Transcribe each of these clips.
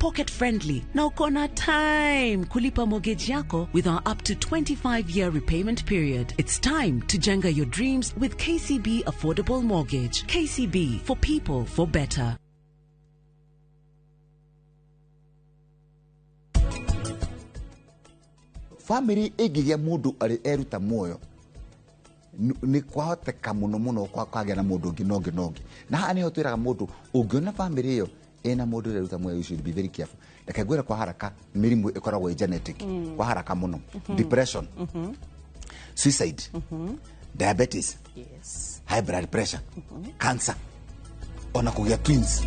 pocket friendly na uko na time kulipa mortgage yako with our up to 25-year repayment period. It's time to jenga your dreams with KCB Affordable Mortgage. KCB, for people, for better. Family ĩngĩgĩa mũndũ arĩ eruta muoyo nĩ kwahoteka mũno mũno kwagĩa na mũndũ ũngĩ na ũngĩ na ũngĩ. Na haha nĩho twĩraga mũndũ ũngĩona family ĩyo ĩna mũndũ ũreruta muoyo, you should be very careful. Reke ngwĩre kwa haraka, mĩrimũ ĩkoragwo ĩ genetic kwa haraka mũno. Depression, suicide, diabetes, high blood pressure, cancer, ona kũgĩa twins.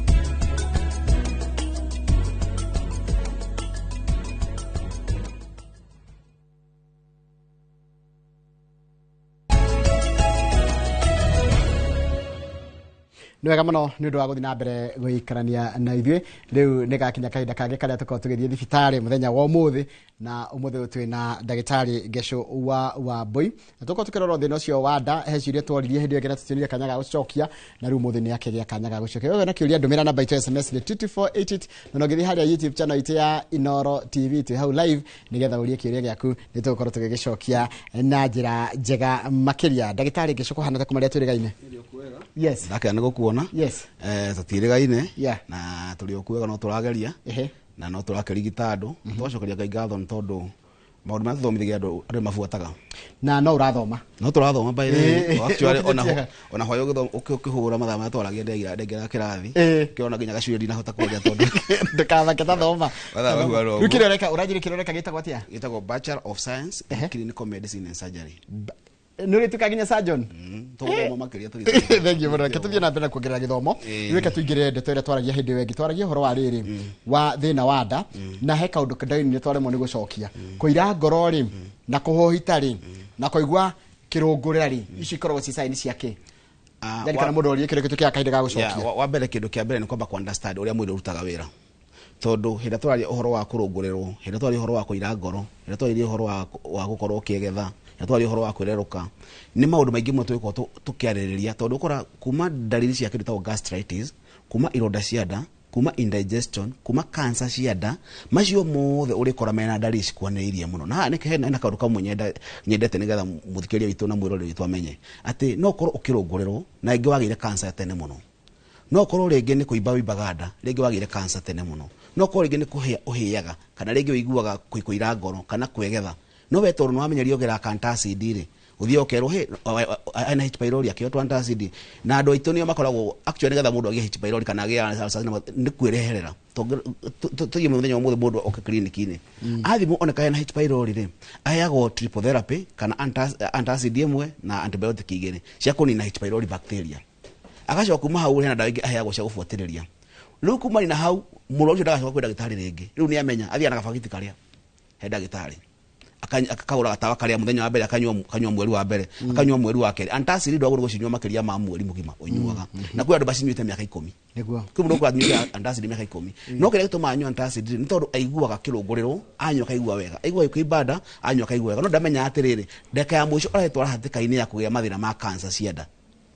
Nĩ wega mũno nĩ ũndũ wa gũthiĩ na mbere gũikarania na ithuĩ. Rĩu nĩ gakinya kahinda kangĩ karĩa tũkoragwo tũgĩthiĩ thibitarĩ mũthenya wa ũmũthĩ, na ũmũthĩ ũyũ twĩ na ndagĩtarĩ Ngecũ wa Wambui, na tũkorwo tũkĩrora thĩna ũcio wa nda. He ciũria tworirie hĩndĩ ĩyo ĩngĩ na tũtionire kanya ga gũcokia, na rĩu ũmũthĩ nĩ akĩgĩa kanya ga gũcokia. Wewe na kĩũria, ndũmĩra namba itũ ya SMS nĩ 22488, na no ũngĩthiĩ harĩa YouTube channel itũ ya Inoro TV, twĩ hau live, nĩgetha ũrie kĩũria gĩaku, nĩ tũgũkorwo tũgĩgĩcokia na njĩra njega makĩria. Ndagĩtarĩ Ngecũ, kũhana ta kũmarĩa twĩrĩgaine? Yes. Ndakena nĩ gũkuona. Tũtiĩrĩgaine. Na tũrĩ o kwega, no tũrageria. Na no tũrakĩrigita andũ. Tũgacokeria Ngai ngatho nĩ tondũ maũndũ marĩa tũthomithagia andũ, andũ nĩ mabuataga. Na no ũrathoma? No tũrathoma, by the way. Actually, Ũkinyĩtie. Ona hwaĩ ũkĩhũra mathaa marĩa twaragia ndengera kĩrathi. Kĩona nginya gacuĩri ndinahota kwaria tondũ Ndũkamake, tathoma. Mathaa mahuana ũguo. Rĩu kĩrĩa ũreka, ũranjĩra kĩrĩa ũreka gĩtagwo atĩa? Gĩtagwo Bachelor of Science in Clinical Medicine and Surgery. Nĩ ũrĩtuĩka nginya surgeon? Tũgũthoma makĩria tũgĩthoma. Thank you mũno. Reke tũthiĩ na mbere na kuongerera gĩthomo. Rĩu reke tũingĩrĩre ndeto ĩrĩa twaragia hĩndĩ ĩyo ĩngĩ. Twaragia ũhoro wa rĩrĩ wa thĩna wa nda, na he kaũndũ ndainire twaremwo nĩ gũcokia. Kũira ngoro rĩ, na kũhũhita rĩ, na kũigua kĩrũngũrĩra rĩ, ici ikoragwo ci sign cia kĩ? Ndarikana mũndũ oririe kĩrĩa kĩtũ kĩa kahinda ga gũcokia. Yeah, wa mbere, kĩndũ kĩa mbere nĩ kwamba ku understand ũrĩa mwĩrĩ ũrutaga wĩra, tondũ hĩndĩ ĩrĩa tũraria ũhoro wa kũrũngũrĩrwo, hĩndĩ ĩrĩa tũraria ũhoro wa kũira ngoro, hĩndĩ ĩrĩa tũraria ũhoro wa gũkorwo ũkĩgetha, hĩndĩ ĩrĩa tũraria ũhoro wa kwĩrerũka, nĩ maũndũ maingĩ mũno tũgĩkorwo tũkĩarĩrĩria, tondũ ũkora kuma ndariri cia kĩndũ gĩtagwo gastritis, kuma ironda cia nda, kuma indigestion, kuma cancer cia nda, macio mothe ũrĩkora mena ndariri cikuhanĩrĩirie mũno. Na haha nĩ hena kaũndũ kamwe nyendete nĩgetha mũthikĩrĩria witũ na mwĩroreri witũ amenye atĩ no ũkorwo ũkĩrũngũrĩrwo na rĩngĩ wagĩire cancer tene mũno, no ũkorwo rĩngĩ nĩ kũimba wĩimbaga nda, rĩngĩ wagĩire cancer tene mũno, no ũkorwo rĩngĩ nĩ kũhĩa ũhĩaga, kana rĩngĩ ũiguaga kũira ngoro kana kwĩgetha, no we tondũ nĩ wamenyerio ũgeraga antacid rĩ, ũthiĩ ũkerwo he ena H pylori, akĩo antacid, na andũ aitũ nĩo makoragwo actually nĩgetha mũndũ agĩe H pylori kana agĩe ulcers nĩ kwĩreherera. Tũthiĩ mũthenya wa ũmũthĩ, mũndũ oke clinic-inĩ athimwo oneka ena H pylori rĩ, aheagwo triple therapy kana antacid ĩmwe na antibiotic igĩrĩ cia kũnina H pylori bacteria. Agacoka kuma hau hena ndawa ingĩ aheagwo cia gũbuatĩrĩria. Rĩu kumani na hau, mũrwaru ũcio ndagacoka kwĩ ndagĩtarĩ rĩngĩ. Rĩu nĩ amenya athiaga na gabagiti karĩa he ndagĩtarĩ, akagũra gatawa karĩa mũthenya wa mbere akanyua, akanyua mweri wa mbere, akanyua mweri wa kerĩ. Antacid ndwagĩrĩirwo gũcinyua makĩria ma mweri mũgima ũnyuaga, na kwĩ andũ macinyuĩte mĩaka 10. Kwĩ mũndũ ũkoragwo anyuĩte antacid mĩaka 10, no kĩrĩa gĩtũmaga anyue antacid nĩ tondũ aiguaga kĩrũngũrĩrwo, anyua akaigua wega, aiguaga kĩimba nda, anyua akaigua wega, no ndamenyaga atĩrĩrĩ, ndagĩka ya mũico aretwara hatĩka-inĩ ya kũgĩa mathĩna ma cancer cia nda.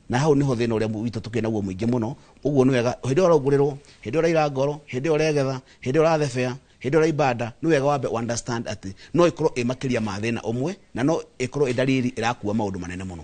Na hau niho thĩna ũrĩa witũ tũkĩrĩ naguo mũingĩ mũno. Ũguo nĩ wega hĩndĩ ĩyo ũraungũrĩrwo, hĩndĩ ĩyo ũraira ngoro, hĩndĩ ĩyo ũregetha, hĩndĩ ĩyo ũrathebea, hĩndĩ ĩyo ũraimba nda, nĩ wega wambe understand atĩ no ĩkorwo ĩ makĩria ma thĩna ũmwe, na no ĩkorwo ĩ ndariri ĩrakua maũndũ manene mũno.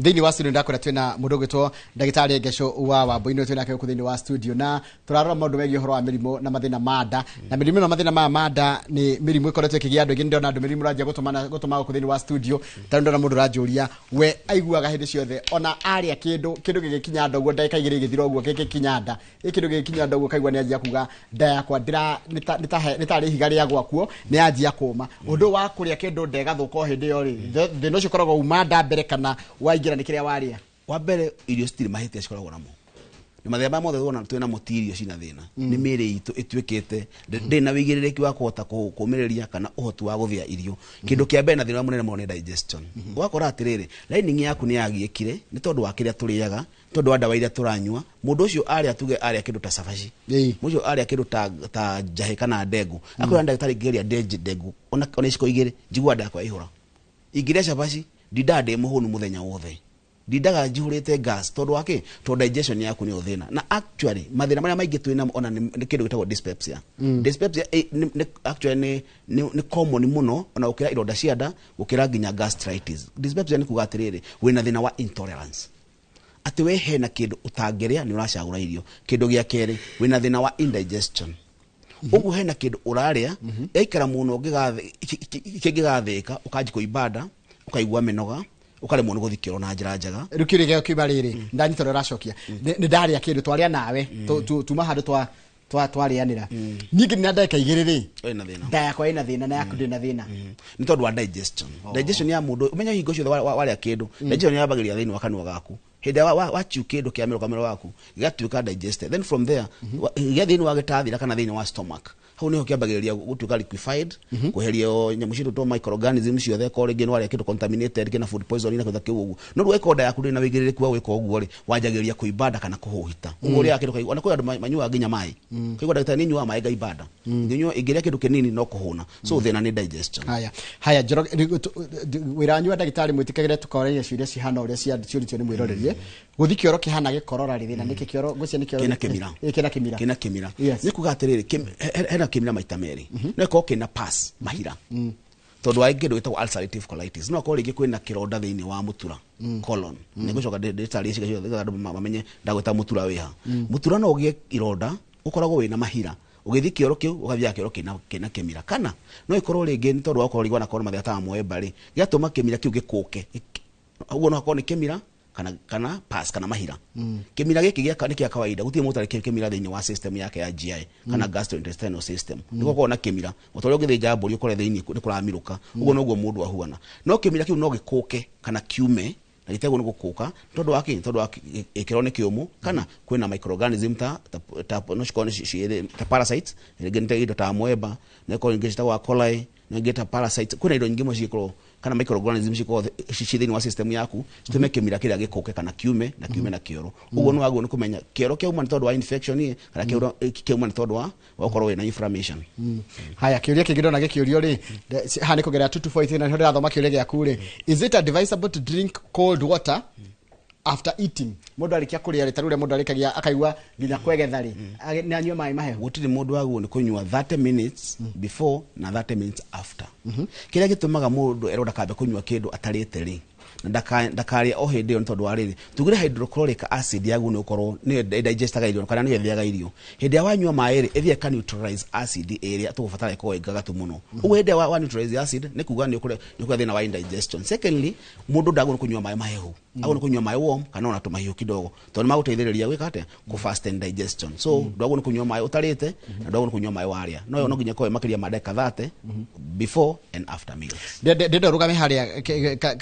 Thĩinĩ wa studio ndakwĩra twĩna mũndũ ũgwĩtwo ndagĩtarĩ Ngecũ wa Wambui, nĩwe twĩnake gũkũ thĩinĩ wa studio, na tũrarora maũndũ megiĩ ũhoro wa mĩrimũ na mathĩna ma nda. Na mĩrimũ na mathĩna maya ma nda nĩ mĩrimũ ĩkoretwo ĩkĩgĩa andũ aingĩ. Nĩndĩrona andũ mĩrimũ ũranjia gũtũma gũkũ thĩinĩ wa studio. Ta ndĩrona mũndũ ũranjũria we aiguaga hĩndĩ ciothe ona arĩa kĩndũ gĩgĩkinya nda ũguo, ndagĩka igĩrĩ igĩthira ũguo gĩgĩkinya nda, ĩ kĩndũ gĩgĩkinya nda ũguo kaigua nĩanjia kuga nda yakwa ndĩra nĩ tarĩ ihiga rĩa gwakuo, nĩyanjia kũma. Ũndũ wa kũrĩa kĩndũ ndegathũka o hĩndĩ ĩyo rĩ, thĩna ũcio ũkoragwo uma nda mbere kana waingĩra nĩ kĩrĩa warĩa? Wa mbere, irio citirĩ mahĩtia cikoragwo namo. Nĩ mathĩna maya mothe tuona twĩna mo ti irio cina thĩna, nĩ mĩĩrĩ itũ ĩtuĩkĩte ndĩrĩ na wĩigĩrĩrĩki wa kũhota kũmĩrĩria kana ũhoti wa gũthĩa irio. Kĩndũ kĩa mbere na thĩna mũnene mũno nĩ digestion. Ũgakora atĩrĩrĩ, lining yaku nĩ yagiĩkire nĩ tondũ wa kĩrĩa tũrĩaga, tondũ wa ndawa iria tũranyua. Mũndũ ũcio arĩa, tuge arĩa kĩndũ ta cabaci, mũndũ ũcio arĩa kĩndũ ta njahĩ kana ndengũ, akwĩra ndagĩtarĩ, ngĩgeria ndengũ ona iciko igĩrĩ njiguaga nda yakwa yaihũra, ingĩrĩa cabaci ndindaga ndĩ mũhũnu mũthenya wothe. Ndindaga njihũrĩte gas tondũ wa kĩ? Tondũ digestion yaku nĩyo thĩna. Na actually mathĩna marĩa maingĩ twĩ namo ona nĩ kĩndũ gĩtagwo dyspepsia. Dyspepsia actually nĩ common mũno ona gũkĩra ironda cia nda, gũkĩra nginya gastritis. Dyspepsia nĩ kuga atĩrĩrĩ, wĩna thĩna wa intolerance, atĩ we hena kĩndũ ũtangĩrĩa, nĩ ũracagũra irio. Kĩndũ gĩa kerĩ, wĩna thĩna wa indigestion, ũguo hena kĩndũ ũrarĩa, yaikara mũno kĩngĩgathĩka, ũkanji kũimba nda, ũkaigua mĩnoga, ũkaremwo nĩ gũthiĩ kĩoro na njĩra njega. Rĩu kĩũria gĩaku kiuma rĩrĩ, ndanyita ũrĩa ũracokia. Nĩ ndarĩa kĩndũ, twarĩa nawe, tuma handũ twarĩanĩra, niĩ na ndagĩka 2 rĩ, Wĩna thĩna. Nda yakwa ĩna thĩna na yaku ndĩna thĩna. Nĩ tondũ wa digestion. Digestion ya mũndũ, ũmenye hingo ciothe warĩa kĩndũ, digestion yambagĩrĩria thĩinĩ wa kanua gaku. Hĩndĩ ĩrĩa wachew kĩndũ kĩa mĩro kamĩro gaku, gĩgatuĩka digested, then from there gĩa thĩinĩ wa gĩtathira kana thĩinĩ wa stomach, hau niho kĩambagĩrĩria gũtuĩka liquefied, kweherio nyamũ citũ to microorganism ciothe, ko rĩngĩ nĩ warĩa kĩndũ contaminated, kĩna food poisoning na kĩndũ ta kĩu ũguo. No rĩu angĩkorwo nda yaku ndĩrĩ na wĩigĩrĩrĩku wa gwĩka ũguo rĩ, wanjagĩrĩria kũimba nda kana kũhũhita. Ũguo ũrĩaga kĩndũ kaigua, ona kwĩ andũ manyuaga nginya maĩ, kaigua, ndagĩtarĩ, nĩ nyuaga maĩ ngaimba nda. Ingĩrĩa kĩndũ kĩnini no kũhũna. So thĩna nĩ digestion. Haya haya, Njoroge, wĩra wanyu wa ndagĩtarĩ, mwĩtĩkagĩre tũkoragia ciũria cihana ũrĩa ciũrĩtio nĩ mwĩrorerie. Gũthi kĩoro kĩhana gĩkorora rĩ, thĩna nĩkĩ? Kĩoro ngwĩciria nĩ kĩoro Kĩna kĩmira. Ĩ, kĩna kĩmira. Kĩna kĩmira. Yes. Nĩ kuga atĩrĩrĩ, hena kĩmira maita merĩ. No ĩkorwo kĩna pus, mahira, tondũ wa kĩndũ gĩtagwo ulcerative colitis. No akorwo rĩngĩ kwĩna kĩronda thĩinĩ wa mũtura, colon. Nĩ ngũcoka ndĩtarĩrie ciĩga ciothe nĩgetha andũ mamenye ndagwĩta mũtura wĩha. Mũtura no ũgĩe ironda, ũkoragwo wĩna mahira, ũgĩthiĩ kĩoro kĩu ũgathiaga kĩoro kĩna kĩmira. Kana no ĩkorwo rĩngĩ nĩ tondũ wa gũkorwo rĩngĩ wanakorwo na mathĩna ta mwemba rĩ, gĩgatũma kĩmira kĩu gĩkũke. Ũguo no akorwo nĩ kĩmira kana pus kana mahira. Kĩmira gĩkĩ gĩa nĩ kĩa kawaida, gũtirĩ mũndũ ũtarĩ kĩmira thĩinĩ wa system yake ya GI kana gastrointestinal system. Nĩ gũkoragwo na kĩmira, o ta ũrĩa ũngĩthĩnja mbũri ũkore thĩinĩ nĩ kũramirũka, ũguo noguo mũndũ ahuana. No kĩmira kĩu no gĩkũke kana kiume na gĩtegwo nĩ gũkũka tondũ wa kĩ? Tondũ wa gĩkĩro nĩ kĩũmũ, kana kwĩna microorganism ta no cikorwo nĩ ta parasites, rĩngĩ nĩ ta indo ta mwemba, no ikorwo ingĩ ciĩtagwo E. coli, no ingĩ ta parasites. Kwĩna indo nyingĩ mũno cingĩkorwo kana microorganisms cikorwo ci thĩinĩ wa system yaku, citũme kĩmira kĩrĩa gĩkũke kana kiume na kiume na kĩoro. Ũguo nĩ wagĩrĩirwo nĩ kũmenya kĩoro kĩauma nĩ tondũ wa infection ĩ, kana kĩoro kĩauma nĩ tondũ wa gũkorwo wĩna inflammation. Haya, kĩũria kĩngĩ ndona gĩkĩũrio rĩ, haha nĩ kũgerera 2248, na nĩho ndĩrathoma kĩũria gĩaku rĩ: is it advisable to drink cold water after eating? Mũndũ arĩkia kũrĩa rĩ, ta rĩu ũrĩa mũndũ arĩkagia akaigua nginya kwegetha rĩ, nĩ anyue maĩ mahehu? Gũtirĩ mũndũ wagĩrĩirwo nĩ kũnyua 30 minutes before na 30 minutes after. Kĩrĩa gĩtũmaga mũndũ erwo ndakambe kũnyua kĩndũ atarĩte rĩ, na ndakarĩe o hĩndĩ ĩyo, nĩ tondũ wa rĩrĩ, tugire hydrochloric acid yagwo nĩ gũkorwo nĩyo ĩdigestaga irio kana nĩyo ĩthĩaga irio. Hĩndĩ ĩrĩa wanyua maĩ rĩ, ĩthiĩ ĩka neutralize acid ĩrĩa tũgũbatara ĩkorwo ĩ ngagatu mũno. Ũguo hĩndĩ ĩrĩa wa neutralize acid, nĩ kuga nĩ ũkũgĩa thĩna wa indigestion. Secondly, mũndũ ndagĩrĩirwo nĩ kũnyua maĩ mahehu, agĩrĩirwo nĩ kũnyua maĩ warm kana ona tũmahiũ kidogo, tondũ nĩ magũteithĩrĩria gwĩka atĩa? Kũ fasten digestion. So ndwagĩrĩirwo nĩ kũnyua maĩ ũtarĩte na ndwagĩrĩirwo nĩ kũnyua maĩ warĩa. No no nginya ĩkorwo makĩria ma ndagĩka 30 before and after meals. Ndĩrenda ũrũgame harĩa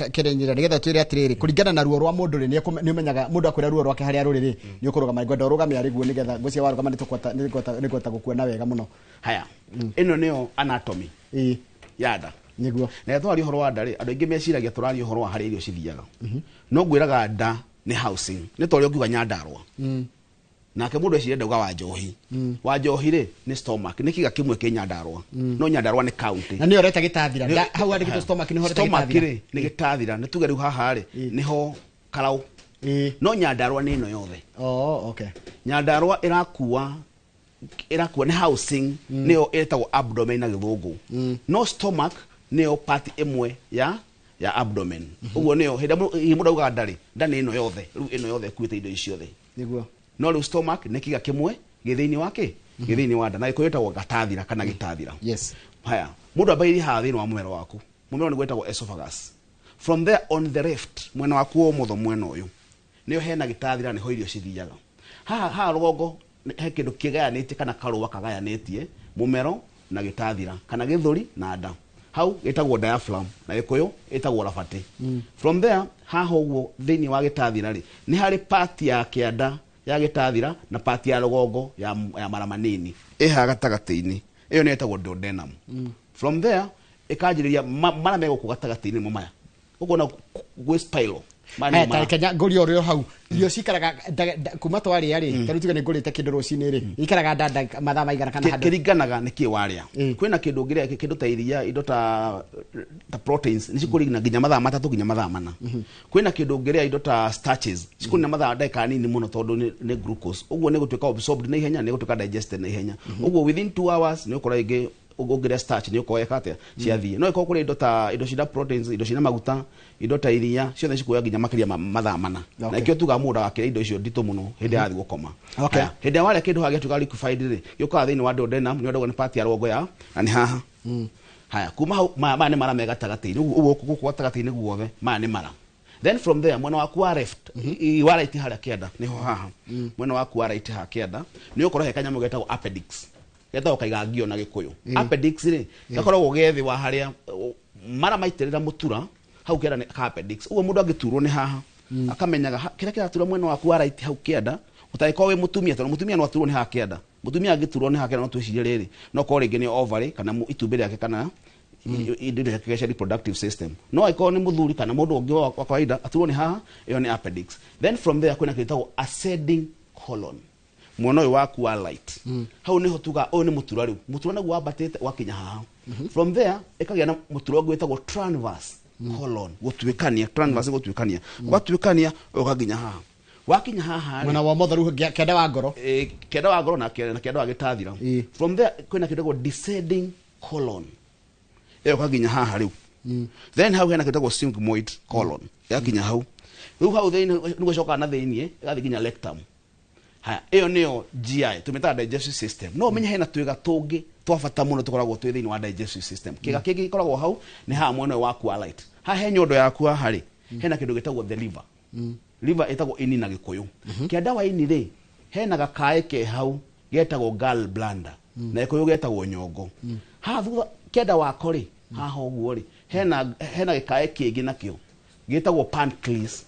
kĩrenyĩra nĩgetha twĩre atĩrĩrĩ, kũringana na ruo rwa mũndũ rĩ, nĩ ũmenyaga mũndũ akwĩra ruo rwake harĩa rũrĩ rĩ, nĩ ũkũrũgama. Ngwenda ũrũgame arĩ guo nĩgetha ngwĩciria warũgama nĩ tũkũhota gũkuona wega mũno. Haya, ĩno nĩyo anatomy ya nda. Na twaria ũhoro wa nda rĩ, andũ aingĩ meciragia tũraria ũhoro wa harĩa irio cithiaga. No ngwĩraga nda nĩ housing, nĩ ta ũrĩa ũngiuga Nyandarũa nake mũndũ eciria ndauga wa njohi. Wa njohi rĩ, nĩ stomach, nĩ kĩga kĩmwe kĩ Nyandarũa, no Nyandarũa nĩ county. Na nĩyo ũreta gĩtathira. Hau handĩkĩtwo stomach, nĩho ũreta Stomach gĩtathira. rĩ, nĩ gĩtathira. Nĩ tuge rĩu haha rĩ, nĩho karau. No Nyandarũa nĩ ĩno yothe. Oh, okay. Nyandarũa ĩrakua nĩ housing, nĩyo ĩtagwo abdomen na gĩthũngũ. No stomach nĩyo part ĩmwe ya abdomen. Ũguo nĩyo hĩndĩ ĩrĩa mũndũ augaga nda rĩ, nda nĩ ĩno yothe. Rĩu ĩno yothe ĩkuĩte indo ici ciothe. No rĩu stomach nĩ kĩga kĩmwe gĩ thĩinĩ wa kĩ? Gĩ thĩinĩ wa nda. Na gĩkũyũ ĩtagwo gatathira kana gĩtathira. Haya, mũndũ ambagĩrĩria haha thĩinĩ wa mũmero waku. Mũmero nĩguo wĩtagwo esophagus. From there, on the left, mwena waku wa ũmotho, mwena ũyũ nĩyo hena gĩtathira, nĩho irio cithiaga. Haha rũgongo he kĩndũ kĩgayanĩtie kana karũa kagayanĩtie mũmero na gĩtathira kana gĩthũri na nda. Hau ĩtagwo diaphragm, na gĩkũyũ ĩtagwo rabatĩ. From there, haha ũguo thĩinĩ wa gĩtathira rĩ, nĩ harĩ part ya kĩanda ya gĩtathira na part ya rũgongo ya mara manini ĩ haha gatagatĩ-inĩ. Ĩyo nĩyo ĩtagwo duodenum. From there ĩkanjĩrĩria mara me gũkũ gatagatĩ-inĩ nĩmo maya ũkuona gwĩ spiral. Maya nĩmo Haya, mara. ta Kenya ngũria ũrĩ o hau, irio cikaraga kuma twarĩa rĩ, ta rĩu tuge nĩ ngũrĩte kĩndũ rũcinĩ rĩ, ikaraga nda mathaa maigana kana handũ? Kĩringanaga nĩ kĩ warĩa. Kwĩna kĩndũ ũngĩrĩa, kĩndũ ta iria, indo ta proteins, nĩ cikũrigina nginya mathaa 3 nginya mathaa 4. Kwĩna kĩndũ ũngĩrĩa, indo ta starches, cikũrina mathaa ndagĩka nini mũno, tondũ nĩ glucose, ũguo nĩ gũtuĩka absorbed na ihenya, nĩ gũtuĩka digested na ihenya. Ũguo within 2 hours nĩ ũkora ĩngĩ ũngĩrĩa starch nĩ ũkoeka atĩa ciathiĩ. No ĩkorwo kũrĩ indo ta indo cina proteins, indo cina maguta, indo ta iria, ciothe cikuoya nginya makĩria ma mathaa 4. Na ikĩo tugaga mũndũ agakĩrĩa indo icio nditũ mũno hĩndĩ ya athiĩ gũkoma. Haya, hĩndĩ ĩrĩa warĩa kĩndũ haha gĩatuĩka liquefied rĩ, gĩũkaga thĩinĩ wa duodenum, nĩ ũndũ nĩ part ya rũgongo ya na nĩ haha. Haya, kuma hau maya nĩ mara me gatagatĩ-inĩ, ũguo gũkũ gatagatĩ-inĩ guothe maya nĩ mara. Then from there mwena waku wa left, wa right harĩa kĩanda nĩho haha, mwena waku wa right haha kĩanda nĩ ũkorwo he kanyamũ getagwo appendix, getagwo kaigangio na Gĩkũyũ. Appendix rĩ, gakoragwo ge thĩ wa harĩa mara maitĩrĩra mũtura hau kĩanda nĩ ka appendix. Ũguo mũndũ angĩturwo nĩ haha akamenyaga kĩrĩa kĩratura mwena waku wa right hau kĩanda, ũtangĩkorwo wĩ mũtumia, tondũ mũtumia no aturwo nĩ haha kĩanda. Mũtumia angĩturwo nĩ haha kĩanda, no twĩcirie rĩrĩ no korwo rĩngĩ nĩ ovary kana itumbĩ rĩake kana indo ciake cia reproductive system. No angĩkorwo nĩ mũthuri kana mũndũ ũngĩ wa kawaida aturwo nĩ haha, ĩyo nĩ appendix. Then from there kwĩna kĩndũ gĩtagwo ascending colon, mwena ũyũ waku wa right. Hau nĩho tuga ũyũ nĩ mũtura. Rĩu mũtura naguo wambatĩte wakinya haha. From there ĩkagĩa na mũtura ũngĩ wĩtagwo transverse colon, gũtuĩkania, transverse gũtuĩkania, ũgatuĩkania ũgakinya haha. Wakinya haha rĩ, Mwena wa ũmotho rĩu kĩanda wa ngoro. Kĩanda wa ngoro na kĩanda wa gĩtathira. From there kwĩna kĩndũ gĩtagwo descending colon, ĩyo ĩkaginya haha rĩu. Then hau hena kĩndũ gĩtagwo sigmoid colon, ĩgakinya hau. Rĩu hau thĩinĩ nĩguo ĩcokaga na thĩiniĩ ĩgathiĩ nginya rectum. Haya, ĩyo nĩyo GI tũmĩtaga digestive system. No ũmenye hena twĩga tũngĩ twa bata mũno tũkoragwo twĩ thĩinĩ wa digestive system. Kĩga kĩngĩ gĩkoragwo hau nĩ haha mwena ũyũ waku wa right, haha he nyondo yaku haha rĩ, hena kĩndũ gĩtagwo the liver. Liver ĩtagwo ini na Gĩkũyũ. Kĩanda wa ini rĩ, hena gakaĩ ke hau getagwo gall bladder, na Gĩkũyũ getagwo nyongo. Haha thutha kĩanda wako rĩ, haha ũguo rĩ, hena gĩkaĩ kĩngĩ nakĩo gĩtagwo pancreas.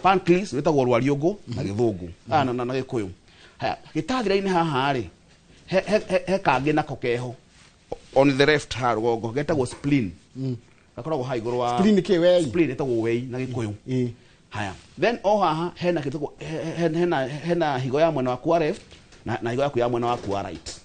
Pancreas wĩtagwo rwariũngũ na Gĩthũngũ, na Gĩkũyũ. Haya, gĩtathira-inĩ haha rĩ, he kangĩ nako keho on the left haha rũgongo getagwo spleen, gakoragwo haha igũrũ wa Spleen kĩ, wei? Spleen ĩtagwo wei na Gĩkũyũ. Haya, then o haha hena kĩtagwo hena higo ya mwena waku wa left na higo yaku ya mwena waku wa right.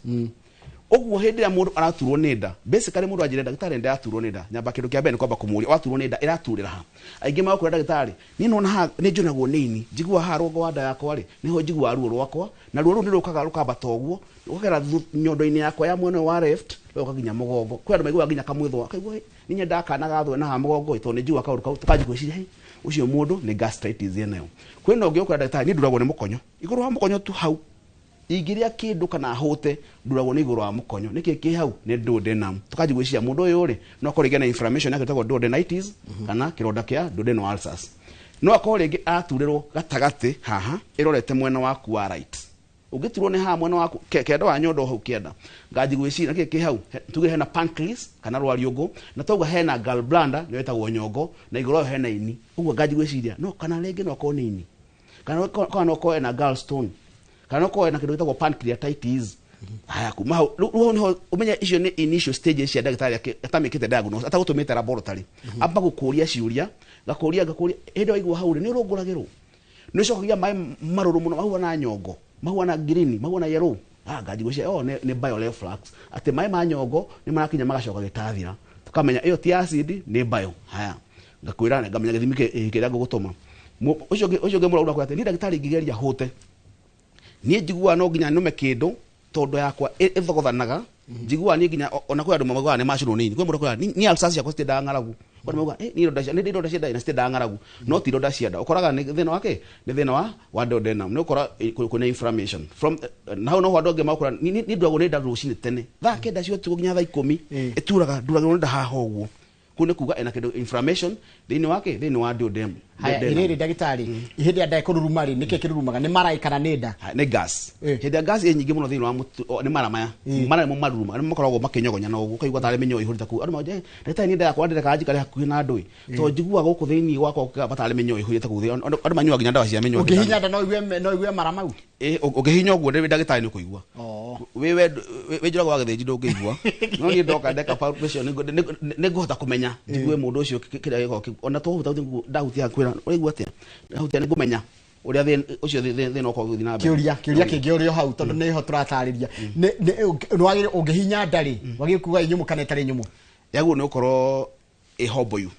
Ũguo hĩndĩ ĩrĩa mũndũ araturwo nĩ nda, basically mũndũ anjĩre ndagĩtarĩ nda yaturwo nĩ nda, nyamba kĩndũ kĩa mbere nĩ kwamba kũmũria waturwo nĩ nda ĩraturĩra ha. Aingĩ magũkwĩra ndagĩtarĩ niĩ nona haha nĩ njũnagwo nĩ ini, njiguaga haha rũgongo wa nda yakwa rĩ, nĩho njiguaga ruo rwakwa, na ruo rũu nĩ rũkaga rũkambata ũguo rũkagera nyondo-inĩ yakwa ya mwena wa left rũgoka nginya mũgongo. Kwĩ andũ maiguaga nginya kamwĩthwa, akaigua, "Hĩ, nĩ nyendaga kana gathwe na haha mũgongo ĩ, tondũ nĩ njiguaga kaũndũ kau." Tũkanjia gwĩciria, "Hĩ, ũcio mũndũ nĩ gastritis enayo." Kwĩna ũngĩ ũkwĩra ndagĩtarĩ niĩ nduragwo nĩ mũkonyo igũrũ wa mũkonyo tu hau, ingĩrĩa kĩndũ kana hũte nduragwo nĩ igũrũ wa mũkonyo. Nĩkĩ kĩ hau? Nĩ duodenum. Tũkanjia gwĩciria mũndũ ũyũ rĩ, no akorwo rĩngĩ na inflammation yake ĩtagwo duodenitis kana kĩronda kĩa duodenal ulcers. No akorwo rĩngĩ araturĩrwo gatagatĩ haha ĩrorete mwena waku wa right. Ũngĩturwo nĩ haha mwena waku kĩanda wa nyondo hau kĩanda, nganji gwĩciria nĩkĩ kĩ hau? Tuge hena pancreas kana rwariũngũ, na twauga hena gallbladder nĩyo ĩtagwo nyongo, na igũrũ wayo hena ini. Ũguo nganji gwĩciria no kana rĩngĩ no akorwo nĩ ini, kana no akorwo ena gallstone, kana no akorwo ena kĩndũ gĩtagwo pancreatitis. Haya, kuma hau rĩu hau nĩho ũmenye icio nĩ initial stages cia ndagĩtarĩ atamĩkĩte diagnosis, atagũtũmĩte laboratory. Amba gũkũria ciũria, ngakũria ngakũria, hĩndĩ waigua hau rĩ, nĩ ũrũngũragĩrwo, nĩ ũcokagia maĩ marũrũ mũno mahuana nyongo, mahuana green, mahuana yellow. Nganji gwĩciria, oh, nĩ bile reflux, atĩ maĩ ma nyongo nĩ marakinya magacoka gĩtathira, tukamenya ĩyo ti acid, nĩ bile. Haya, ngakwĩra ngamenya gĩthimi kĩrĩa ngũgũtũma. Ũcio ũngĩ mũrwaru akwĩra atĩ niĩ ndagĩtarĩ ingĩgeria hũte, niĩ njiguaga no nginya nũme kĩndũ tondũ yakwa ĩthogothanaga. Njiguaga niĩ nginya ona kwĩ andũ maugaga nĩ macinwo nĩ ini. Kwĩ mũndũ akwĩra niĩ ulcers ciakwa citiendaga ng'aragu. Kwĩ andũ maugaga, niĩ nĩ ironda cia nda na citiendaga ng'aragu, no ti ironda cia nda, ũkoraga nĩ thĩna wake nĩ thĩna wa duodenum, nĩ ũkora kwĩna inflammation from na hau noho andũ angĩ makũra niĩ nduragwo nĩ nda rũcinĩ tene thaa 9 cia ũtukũ nginya thaa 10 ĩturaga, nduragwo nĩ nda haha ũguo. Kũu nĩ kuga ena kĩndũ inflammation thĩinĩ wake, thĩinĩ wa duodenum. Haya, Duodenum. rĩrĩ ndagĩtarĩ, hĩndĩ ĩrĩa nda ĩkũruruma rĩ, nĩkĩ kĩrurumaga, nĩ mara kana nĩ nda? Ha, nĩ gas. Hĩndĩ ya gas ĩ nyingĩ mũno thĩinĩ wa mũtu, nĩ mara maya. Mara nĩmo maruruma, nĩmo makoragwo makĩnyogonya na ũguo, ũkaigua tarĩ mĩnyoo ĩihũrĩte kũu. Andũ mauga, ndagĩtarĩ niĩ nda yakwa ndĩrekaga njikare hakuhĩ na andũ ĩ. Tondũ njiguaga gũkũ thĩinĩ gwakwa gũkĩgamba tarĩ mĩnyoo ĩihũrĩte kũu thĩinĩ. Andũ manyuaga nginya ndawa cia mĩnyoo. Ũngĩhihinya nda no ũigue mara mau? Ũngĩhihinya ũguo ndĩ ndagĩtarĩ nĩ ũkũigua. Wĩ we wĩ njũrago wa gĩthĩnji ndũngĩigua. No niĩ ndoka ndeka palpation nĩ ngũhota kũmenya njigue mũndũ ũcio kĩrĩa gĩkoragwo ona twahuta ndahutia kwĩra Ũkamwĩra ũraigua atĩa, hutia nĩ ngũmenya ũrĩa ũcio thĩna ũkorwo ũgĩthiĩ na mbere. Kĩũria kĩngĩ ũrĩ o hau, tondũ nĩho tũratarĩria, nĩ ũngĩhinya nda rĩ, wagĩrĩirwo kuga ĩ nyũmũ kana ĩtarĩ nyũmũ? Yagwo nĩ ũkorwo ĩhomboyu.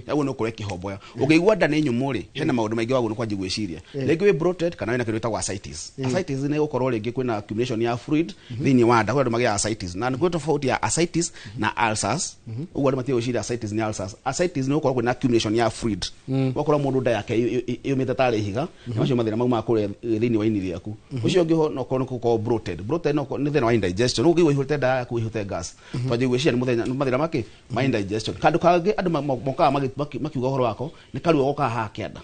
Yagwo nĩ ũkorwo ĩkĩhomboya. Ũngĩigua nda nĩ nyũmũ rĩ, hena maũndũ maingĩ wagwo nĩ kwanjia gwĩciria. Rĩngĩ wĩ bloated kana wĩna kĩndũ gĩtagwo ascites. Ascites nĩ gũkorwo rĩngĩ kwĩna accumulation ya fluid thĩinĩ wa nda. Kwĩ andũ magĩaga ascites, na nĩ kwĩ tofauti ya ascites na ulcers. Ũguo andũ matige gwĩciria ascites nĩ ulcers. Ascites nĩ gũkorwo kwĩna accumulation ya fluid, ũgakora mũndũ nda yake yũmĩte tarĩ ihiga. Nĩ macio mathĩna maumaga kũrĩa thĩinĩ wa ini rĩaku. Ũcio ũngĩ ho no ũkorwo nĩ gũkorwo bloated. Bloated no nĩ thĩna wa indigestion. Ũguo ũngĩigua ũihũrĩte nda yaku, ũihũrĩte gas, twanjia gwĩciria nĩ mũthenya nĩ mathĩna makĩ ma indigestion. Kandũ kangĩ andũ mokaga makiuga ũhoro wako nĩ karuo gokaga haha kĩanda,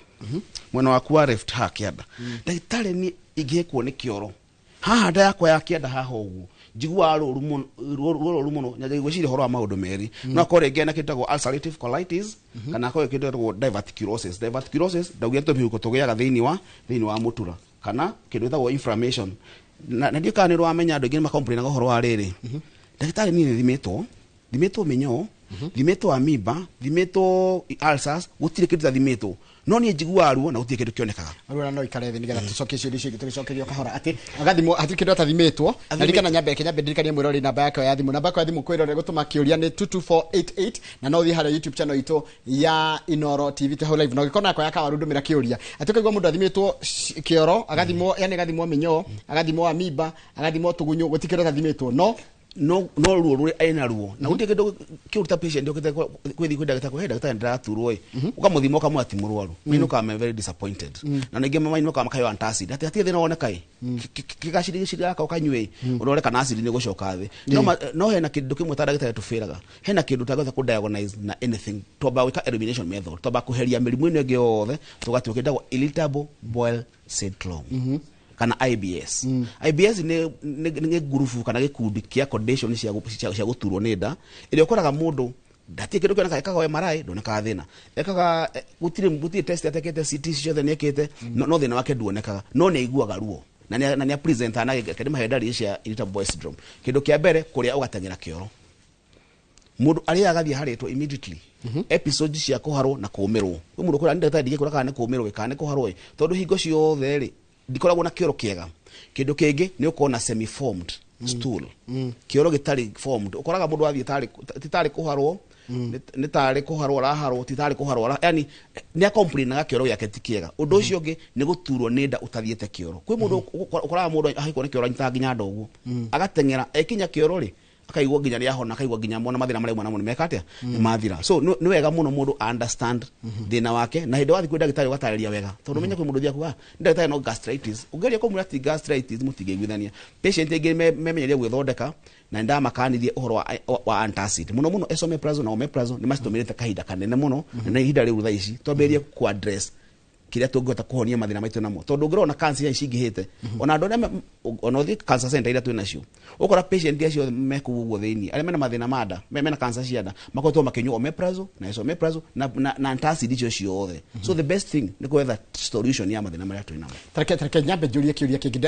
mwena waku wa left haha kĩanda. Ndagĩtarĩ, niĩ ingĩhĩkwo nĩ kĩoro haha nda yakwa ya kĩanda haha ũguo, njiguaga rũru mũno, ruo rũru mũno. Nyanjagia gwĩciria ũhoro wa maũndũ merĩ: no akorwo rĩngĩ ena kĩndũ gĩtagwo ulcerative colitis, kana akorwo kĩndũ gĩtagwo diverticulosis. Diverticulosis ndaugire tũmĩhuko tũgĩaga thĩinĩ wa mũtura, kana kĩndũ gĩtagwo inflammation. Na ndiũ kana nĩ ũramenya andũ aingĩ nĩ makomplainaga ũhoro wa rĩrĩ: ndagĩtarĩ, niĩ nĩ thimĩtwo mĩnyoo, thimĩtwo amoeba, thimĩtwo ulcers, gũtirĩ kĩndũ itathimĩtwo, no niĩ njiguaga ruo na gũtirĩ kĩndũ kĩonekaga. Aruna no ikare thĩ nĩgetha tũcokie ciũria icio ingĩ tũgĩcokerio kahora, atĩ agathimwo hatirĩ kĩndũ atathimĩtwo. Na ririkana nyambe kĩnyambe ndirikanie mwĩrori namba yake ya thimũ. Namba yake ya thimũ kwĩrore gũtũma kĩũria nĩ 22488, na no ũthiĩ harĩa YouTube channel itũ ya Inoro TV, twĩ hau live, na ũngĩkorwo nakwa ya kawaru ndũmĩra kĩũria. Atĩ ũkaigua mũndũ athimĩtwo kĩoro, agathimwo, yani agathimwo mĩnyoo, agathimwo amoeba, agathimwo tũgunyũ, gũtirĩ kĩndũ atathimĩtwo, no No ruo rũrĩ ena ruo na gũtirĩ kĩndũ kĩũruta. Patient ũkĩte kwĩthi kwĩ ndagĩtarĩ, kwĩ ndagĩtarĩ, ndĩraturwo ĩ, ũkamũthima ũkamwĩra ti mũrwaru, mainũkaga me very disappointed. Na ningĩ mainũkaga makaheo antacid, atĩ hatirĩ thĩna woneka ĩ, kĩgacirigiciri gaka ũkanyue ĩ, ũrore kana acid nĩ gũcoka thĩ. No hena kĩndũ kĩmwe ta ndagĩtarĩ tũbĩraga, hena kĩndũ tangĩhota kũ diagnose na anything. Twambaga gwĩka elimination method, twambaga kũheria mĩrimũ ĩno ĩngĩ yothe, tũgatua kĩndũ irritable bowel syndrome kana IBS. IBS nĩ ngurubu kana gĩkundi kĩa condition cia gũturwo nĩ nda ĩrĩa ũkoraga mũndũ ndatirĩ kĩndũ kĩoneka. Ekaga MRI, ndonekaga thĩna. Ekaga gũtirĩ test atekĩte, CT ciothe nĩ ekĩte, no thĩna wake nduonekaga, no nĩ aiguaga ruo na nĩ present na kĩndũ mahe ndariri cia irritable bowel syndrome. Kĩndũ kĩa mbere, kũrĩa ũgateng'era kĩoro, mũndũ arĩa agathiĩ harĩtwo immediately, episodes cia kũharwo na kũmĩrwo. Kwĩ mũndũ ũkwĩra, ndagĩtarĩ, ndingĩkwĩra kana nĩ kũmĩrwo kana nĩ kũharwo ĩ, tondũ hingo ciothe rĩ ndikoragwo na kĩoro kĩega. Kĩndũ kĩngĩ nĩ ũkorwo na semi formed stool, kĩoro gĩtarĩ formed. Ũkoraga mũndũ athiĩ tarĩ ti tarĩ kũharwo, nĩ tarĩ kũharwo araharwo, ti tarĩ kũharwo yani nĩ akomplainaga kĩoro gĩake ti kĩega. Ũndũ ũcio ũngĩ nĩ gũturwo nĩ nda ũtathiĩte kĩoro. Kwĩ mũndũ ũkoraga mũndũ ahĩkwo nĩ kĩoro, anyitaga nginya nda ũguo, agateng'era, ekinya kĩoro rĩ, akaigua nginya nĩ ahona, akaigua nginya mona mathĩna marĩa auma namo nĩ meka atĩa, nĩ mathira. So nĩ wega mũno mũndũ understand thĩna wake, na hĩndĩ wathiĩ kwĩ ndagĩtarĩ ũgatarĩria wega, tondũ menya kwĩ mũndũ ũthiaga kuga, ndagĩtarĩ, no gastritis. Ũngeria kũmwĩra ti gastritis, mũtingĩiguithania. Patient aingĩ memenyerie gwĩthondeka, na nĩndamakanirie ũhoro wa antacid mũno mũno, esomeprazole na omeprazole. Nĩ macitũmĩrĩte kahinda kanene mũno, na ihinda rĩu thaa ici twambĩrĩrie ku address kĩrĩa tũngĩhota kũhonia mathĩna maitũ namo, tondũ ũngĩrora cancer ici cingĩhĩte, ona andũ arĩa ona ũthiĩ cancer center iria twĩ nacio, ũkora patient acio me kũu ũguo thĩinĩ, arĩa mena mathĩna ma nda, mena cancer cia nda, makoretwo makĩnyua omeprazole na esomeprazole na antacid icio ciothe. So the best thing nĩ gwetha solution ya mathĩna marĩa twĩ namo. Tareke nyambe njũrie kĩũria kĩngĩ.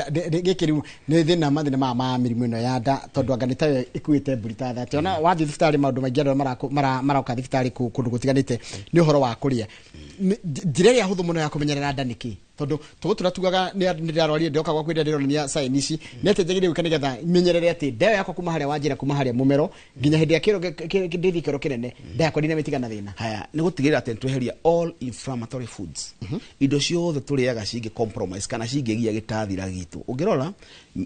Gĩkĩ rĩu nĩ thĩna mathĩna maya ma mĩrimũ ĩno ya nda, tondũ anga nĩ tayo ĩkuĩte mbũri ta thate. Ona wathiĩ thibitarĩ, maũndũ maingĩ andũ maroka thibitarĩ kũndũ gũtiganĩte nĩ ũhoro wa kũrĩa. Njĩra ĩrĩa hũthũ mũno ya kũmenyerera nda nĩ kĩ? Tondũ tũgũtũra tugaga nĩ ndĩrarwarire, ndĩroka gwaku ĩrĩa ndĩronania sign ici, nĩ atĩ njagĩrĩire gwĩka nĩgetha menyerere atĩ nda ĩyo yakwa kuma harĩa wanjĩra, kuma harĩa mũmero nginya hĩndĩ ya kĩoro ndĩthiĩ kĩoro kĩnene, nda yakwa ndinamĩtiga na thĩna? Haya, nĩ gũtigĩrĩra atĩ nĩtweheria all inflammatory foods, indo ciothe tũrĩaga cingĩ compromise kana cingĩgia gĩtathira gitũ. Ũngĩrora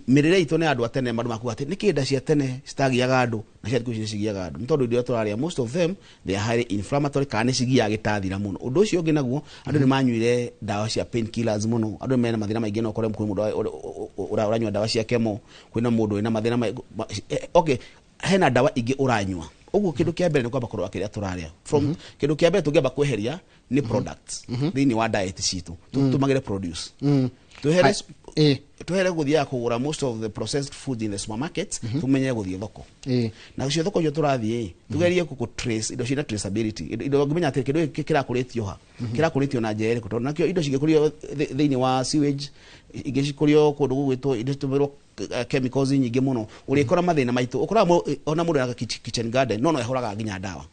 mĩrĩre itũ nĩ andũ a tene, mandũ makuga atĩ nĩkĩ nda cia tene citagiaga andũ na cia thikũ ici nĩcigiaga andũ? Nĩ tondũ indo iria tũrarĩa, most of them they are highly inflammatory kana nĩcigiaga gĩtathira mũno. Ũndũ ũcio ũngĩ naguo, andũ nĩ manyuire ndawa cia painkillers mũno. Andũ mena mathĩna maingĩ, no ũkore kwĩ mũndũ ũranyua ndawa cia kemo, kwĩna mũndũ wĩna mathĩna okay, hena ndawa ingĩ ũranyua. Ũguo kĩndũ kĩa mbere nĩ kwamba kũrora kĩrĩa tũrarĩa. From kĩndũ kĩa mbere tũngĩamba kweheria nĩ products thĩinĩ wa diet citũ. Tũtũmagĩre produce, twehere twehere gũthiaga kũgũra most of the processed food in the supermarkets, tumenye gũthiĩ thoko. Na cio thoko icio tũrathiĩ, tugerie kũ trace indo ciĩna traceability, indo ũngĩmenya atĩ kĩndũ gĩkĩ kĩrakũrĩtio ha, kĩrakũrĩtio na njĩra ĩrĩkũ, tondũ nakĩo indo cingĩkũrio thĩinĩ wa sewage, ingĩ cikũrio kũndũ gũgwĩtwo indo citũmĩrwo chemicals nyingĩ mũno, ũrĩkora mathĩna maitũ. Ũkoraga ona mũndũ ena kitchen garden, no ehũraga nginya ndawa.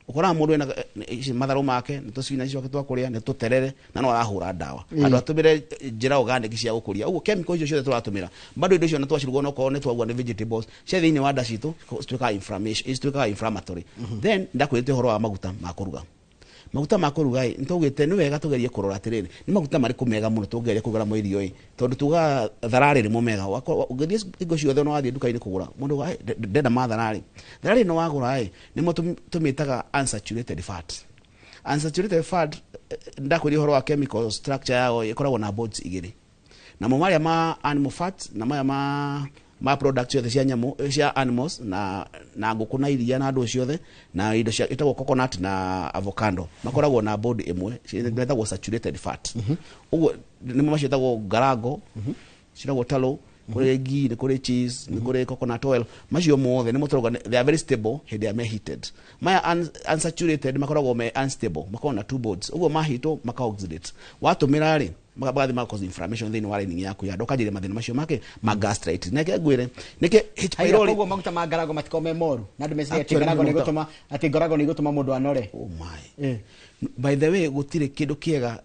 Ũkoraga mũndũ ena ici matharũ make nĩ tũspinach ciake twa kũrĩa, nĩ tũterere, na no arahũra ndawa handũ atũmĩre njĩra organic cia gũkũria. Ũguo chemical icio ciothe tũratũmĩra bado, indo icio na twaciruga, onokorwo nĩ twauga nĩ vegetables cia thĩinĩ wa nda citũ, cituĩkaga inflammation, cituĩkaga inflammatory. Then ndakwĩrĩte ũhoro wa maguta ma kũruga. Maguta ma kũruga ĩ, nĩtwaugĩte nĩ wega tũgerie kũrora atĩrĩrĩ, nĩ maguta marĩkũ mega mũno tũngĩgeria kũruga namo irio ĩ, tondũ tugaga thararĩ nĩmo mega. Ũngĩthiĩ hingo ciothe, ona wathiĩ nduka-inĩ kũgũra, mũndũ auga, "Ĩ, ndenda ma thararĩ." Thararĩ ĩno wagũra ĩ, nĩmo tũmĩtaga unsaturated fat. Unsaturated fat, ndakwĩria ũhoro wa chemical structure yao, ĩkoragwo na bonds igĩrĩ, namo marĩa ma animal fat na maya ma product ciothe cia nyamũ, cia animals na ngũkũ na iria na andũ ciothe na indo cia ĩtagwo coconut na avocado, makoragwo na bond ĩmwe metagwo saturated fat. Ũguo nĩmo macio ĩtagwo garango, ciĩtagwo talo, kũrĩ ghee, nĩ kũrĩ cheese, nĩ kũrĩ coconut oil. Macio mothe nĩmo tũrauga they are very stable hĩndĩ ĩrĩa me heated. Maya unsaturated makoragwo me unstable, makoragwo na two bonds, ũguo mahitwo maka oxidate, watũmĩra rĩ, magathiĩ maka cause inflammation thĩinĩ wa lining yaku ya nda, ũkanjĩrĩria mathĩna macio make ma gastritis. Neke ngwĩre nĩkĩ H Haya, pylori. Koguo maguta ma ngarago matikorwo me moru na andũ meciria atĩ Actually, ngarago nĩ maguta- igũtũma, atĩ ngarago nĩ igũtũma mũndũ anore. Oh my. Eh. By the way, gũtirĩ kĩndũ kĩega.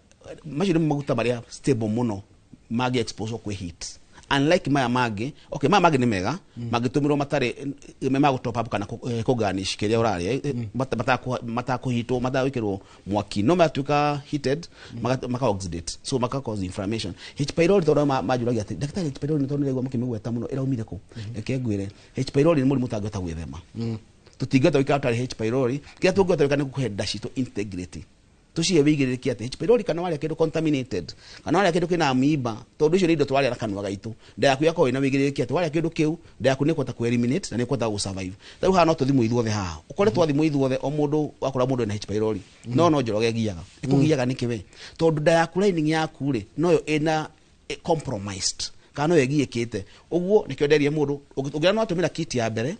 Macio nĩ maguta marĩa stable mũno mangĩ expose kwĩ heat, unlike maya mangĩ. Okay, maya mangĩ nĩ mega mangĩtũmĩrwo matarĩ me ma gũ top up kana kũ garnish kĩrĩa ũrarĩa, matakũhitwo, matagwĩkĩrwo mwaki, no matuĩka heated maka oxidate, so maka cause inflammation. H pylori, tondũ manjũragia atĩ, "Ndagĩtarĩ, H pylori nĩ tondũ nĩraigua mũkĩmĩgweta mũno, ĩraumire kũ?" Reke ngwĩre, H pylori nĩ mũrimũ ũtangĩhota gwĩthema. Tũtingĩhota gũikara tũtarĩ H pylori. Kĩrĩa tũngĩhota gwĩka nĩ kũhe nda citũ integrity, tũcihe wĩigĩrĩrĩki atĩ H pylori, kana warĩa kĩndũ contaminated, kana warĩa kĩndũ kĩna amoeba, tondũ icio nĩ indo twarĩa na kanua gaitũ, nda yaku yakorwo ĩna wĩigĩrĩrĩki atĩ warĩa kĩndũ kĩu, nda yaku nĩ ĩkũhota kũ eliminate na nĩ ĩkũhota gũ survive. Rĩu haha no tũthimwo ithuothe haha, ũkore twathimwo ithuothe, o mũndũ wakora mũndũ ena H pylori, no Njoroge ĩgiaga, ĩkũgiaga nĩkĩ we? Tondũ nda yaku, lining yaku rĩ, noyo ĩna compromised kana noyo ĩgiĩkĩte. Ũguo nĩkĩo nderie mũndũ, ũngĩona nĩ watũmĩra kit ya mbere,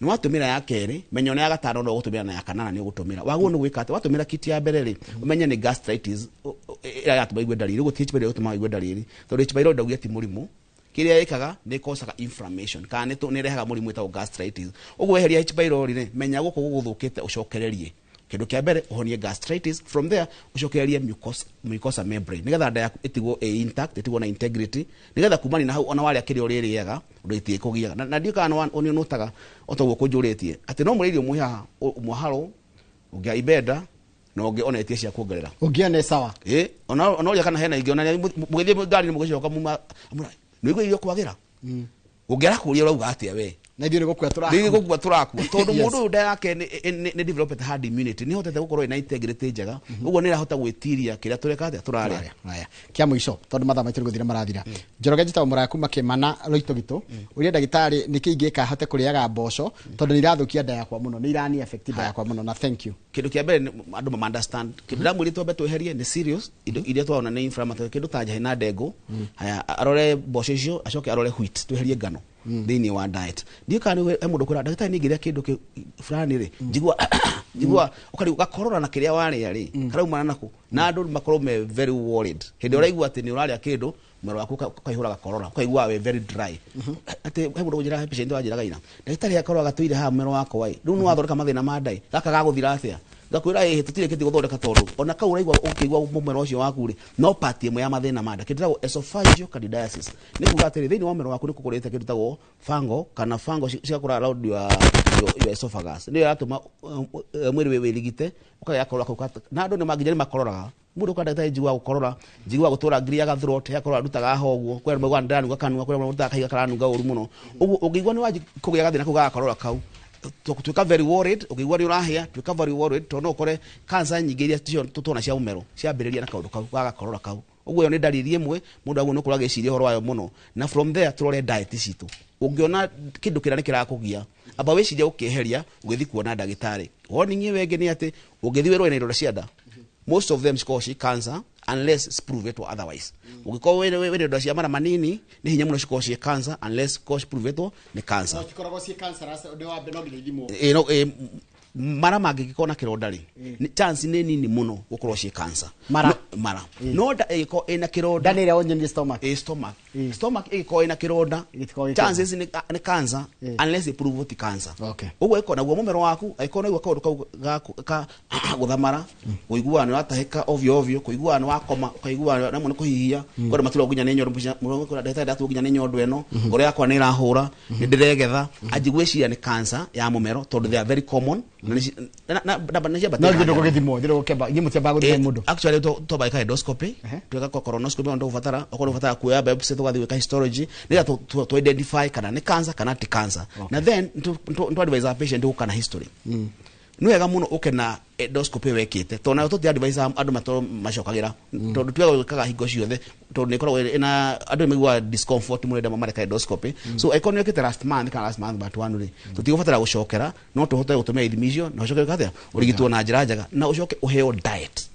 nĩ watũmĩra ya kerĩ, menya ona ya gatano no ũgũtũmĩra, na ya kanana nĩ ũgũtũmĩra. Wagwo nĩ gwĩka atĩ watũmĩra kit ya mbere rĩ, ũmenye nĩ gastritis ĩrĩa yatũma igue ndariri. Ũguo ti H pylori ĩgũtũma igue ndariri, tondũ H pylori ndaugia ti mũrimũ. Kĩrĩa ĩkaga nĩ ĩkocaga inflammation kana nĩ ĩrehaga mũrimũ wĩtagwo gastritis. Ũguo weheria H pylori rĩ, menya gũkũ gũgũthũkĩte, ũcokererie kĩndũ kĩa mbere ũhonie gastritis, from there ũcokererie mucosa membrane, nĩgetha nda yaku ĩtigwo ĩ intact, ĩtigwo na integrity, nĩgetha kumania na hau ona warĩa kĩrĩa ũrĩrĩaga, ũndũ ĩtigĩkũgiaga. Na ndiũ kana nĩ ũnũtaga o ta ũguo kũnjũrĩtie atĩ no mũrĩ irio mwĩ haha, ũmwe harũ ũngĩ ibenda na ũngĩ ona ĩtie cia kuongerera. Ũngĩona sawa. Ĩ, ona ũrĩa kana hena ingĩ ona mũgĩthiĩ ngari mũgĩcoka muma nĩ irio kwagĩra, ũngĩara kũria ũrauga atĩa we? Na ithuĩ nĩ gũkua tũrakua. Nĩ gũkua tũrakua, tondũ Yes. mũndũ ũyũ nda yake nĩ developed herd immunity, nĩ hotete gũkorwo ĩna integrity njega, ũguo nĩ ĩrahota gwĩtiria kĩrĩa tũreka atĩa tũrarĩa. Haya, kia mũico, tondũ mathaa maitũ nĩ gũthira marathira. Njoroge njĩtagwo Mũraya kuma Kĩmana Loitogito, ũria ndagĩtarĩ nĩkĩ ingĩka hote kũrĩaga mboco, tondũ nĩ irathũkia nda yakwa mũno, nĩ irani affect nda yakwa mũno, na thank you. Kĩndũ kĩa mbere nĩ andũ mama understand kĩndũ ndamwĩrire twambe tweherie nĩ serious indo iria twaona nĩ inflammatory, kĩndũ ta njahĩ na ndengũ. Haya, arore mboco icio, acoke arore wheat, tweherie ngano thĩinĩ wa diet. Ndiũ kana nĩ he mũndũ kwĩra ndagĩtarĩ, nĩ ngĩrĩa kĩndũ fulani rĩ, njigua ũkarigwo gakorora na kĩrĩa warĩa rĩ, karaumana nakũ, na andũ makorwo me very worried hĩndĩ ĩrĩa ũraigua atĩ nĩ ũrarĩa kĩndũ, mwĩrĩ waku ũkaihũra gakorora, ũkaigua wĩ very dry, atĩ he mũndũ ũnjĩra, he patient wanjĩraga ira, "Ndagĩtarĩ, akorwo gatũire haha mwĩrĩ wakwa ĩ, rĩu nĩ wathondeka mathĩna ma ndai, gaka gagũthira atĩa?" Ngakwĩra ĩhĩ, tũtirĩ kĩti gũthondeka, tondũ ona kau ũraigua ũkĩigua mũmero ũcio waku rĩ, no part ĩmwe ya mathĩna ma nda. Kĩndũ gĩtagwo esophageal candidiasis nĩ kuga atĩrĩ, thĩinĩ wa mũmero waku nĩ kũkũrĩte kĩndũ gĩtagwo fungal kana fungal cigakũra around your esophagus, nĩyo ĩratũma mwĩrĩ wĩrigite ũkagĩa gakorora kau na andũ nĩ manginya nĩ makororaga. Mũndũ ũka, "Ndagĩtarĩ, njiguaga gũkorora, njiguaga gũtũra ngiriaga throat, yakorora ndutaga haha ũguo." Kwĩ andũ maugaga ndĩranunga kanua, kwĩ andũ marutaga kahiga karanunga ũru mũno. Ũguo ũngĩigua nĩ wanji kũgĩa gathĩna kau ga gakorora kau, tuĩka very worried. Ũngĩigua nĩ ũrahĩa, tuĩka very worried, tondũ no ũkore cancer nyingĩ iria tũtona cia mũmero ciambĩrĩria na kaũndũ kau ga gakorora kau. Ũguo ĩyo nĩ ndariri ĩmwe mũndũ agwo nĩ ũkorwo agĩciria ũhoro wayo mũno, na from there tũrore diet citũ. Ũngĩona kĩndũ kĩrĩa nĩ kĩrakũgia, amba wĩcirie ũkĩeheria ũgĩthiĩ kuona ndagĩtarĩ. Warning ĩyo ĩngĩ nĩ atĩ ũngĩthiĩ wĩrwo wĩna ironda cia nda, most of them cikoragwo ci cancer unless it's proved otherwise. Ũngĩkorwo wĩna ironda cia mara manini, nĩ hinya mũno cikorwo ciĩ cancer unless cikorwo ciprovetwo nĩ cancer. Cikoragwo ciĩ cancerous, ũndũ wa mbere no nginya ithimwo. Ĩ, no, Mara mangĩgĩkorwo na kĩronda rĩ, chance nĩ nini mũno gũkorwo ciĩ cancer. Mara. No, mara no nda ĩgĩkorwo ĩna kĩronda. Nda nĩ ĩrĩa onyeni, stomach. Ĩ stomach. Stomach ĩgĩkorwo ĩna kĩronda, Gĩtikoragwo gĩ chances nĩ cancer unless ĩ prove ti cancer. Ũguo ĩkorwo naguo mũmero waku, angĩkorwo nĩguo kaũndũ kau ka gũthamara, kũiguaga nĩ watahĩka ovyo ovyo, kũiguaga nĩ wakoma ũkaiguaga namwe nĩ kũhihia, kwenda maturwo nginya nĩ nyondo, mũndũ ndagĩtarĩ ndaturwo nginya nĩ nyondo ĩno, ngoro yakwa nĩ ĩrahũra, nĩ ndĩregetha, anji gwĩciria nĩ cancer ya mũmero, tondũ they are very common na nĩ ciambatĩte. No ithuĩ ndũgũgĩthimwo, ithuĩ ndũgũkĩamba, inyuĩ mũtiambaga gũthima mũndũ? Actually twamba ĩka endoscopy, tweka colonoscopy ona ndũgũbatara, okorwo ũbatara kuoya biopsy, tũgathiĩ gwĩka histology nĩgetha tu identify kana nĩ cancer kana ti cancer, na then tu advise our patient gũka na history. Nĩ wega mũno ũke na endoscopy wekĩte, tondũ nayo tũti advise andũ matorwo macokagĩra, tondũ tugaga gwĩkaga hingo ciothe, tondũ nĩ ĩkoragwo ĩna andũ nĩ maiguaga discomfort mũno rĩrĩa mareka endoscopy. So angĩkorwo nĩ wĩkĩte last month kana last month but one rĩ, tũtigũbatara gũcokera, no tũhote gũtũmĩra ithimi icio na ũcoke gwĩka atĩa, ũrigitwo na njĩra njega na ũcoke ũheo diet.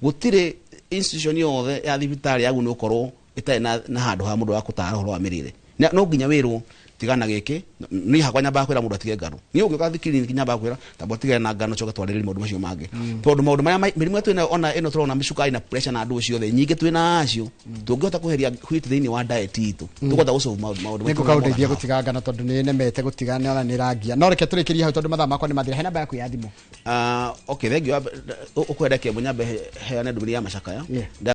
Gũtirĩ institution yothe ya thibitarĩ yagu nĩ gũkorwo ĩtarĩ na handũ ha mũndũ wa gũtara ũhoro wa mĩrĩre. No nginya wĩrwo tigana gĩkĩ. Niĩ hakwa nyambaga kwĩra mũndũ atige ngano. Niĩ ũngĩũka clinic, nyambaga kwĩra tamba ũtigane na ngano, coke twarĩrĩrie maũndũ macio mangĩ, tondũ maũndũ marĩa mĩrimũ ĩrĩa twĩnayo, ona ĩno tũrona mĩcukari na pressure na andũ ciothe nyingĩ twĩna acio, tũngĩhota kweheria wheat thĩinĩ wa diet itũ, tũkũhota gũsolve maũndũ maitũ. Nĩngũka ũndeithie gũtiga ngano, tondũ nĩ nemete gũtiga, nĩ ona nĩ rangia. No reke tũrĩkĩrie hau, tondũ mathaa makwa nĩ mathira. He namba yaku ya thimũ? Ah, okay, thank you. Ũkwenda kĩambu nyambe heane ndũmĩrĩri ya macakaya.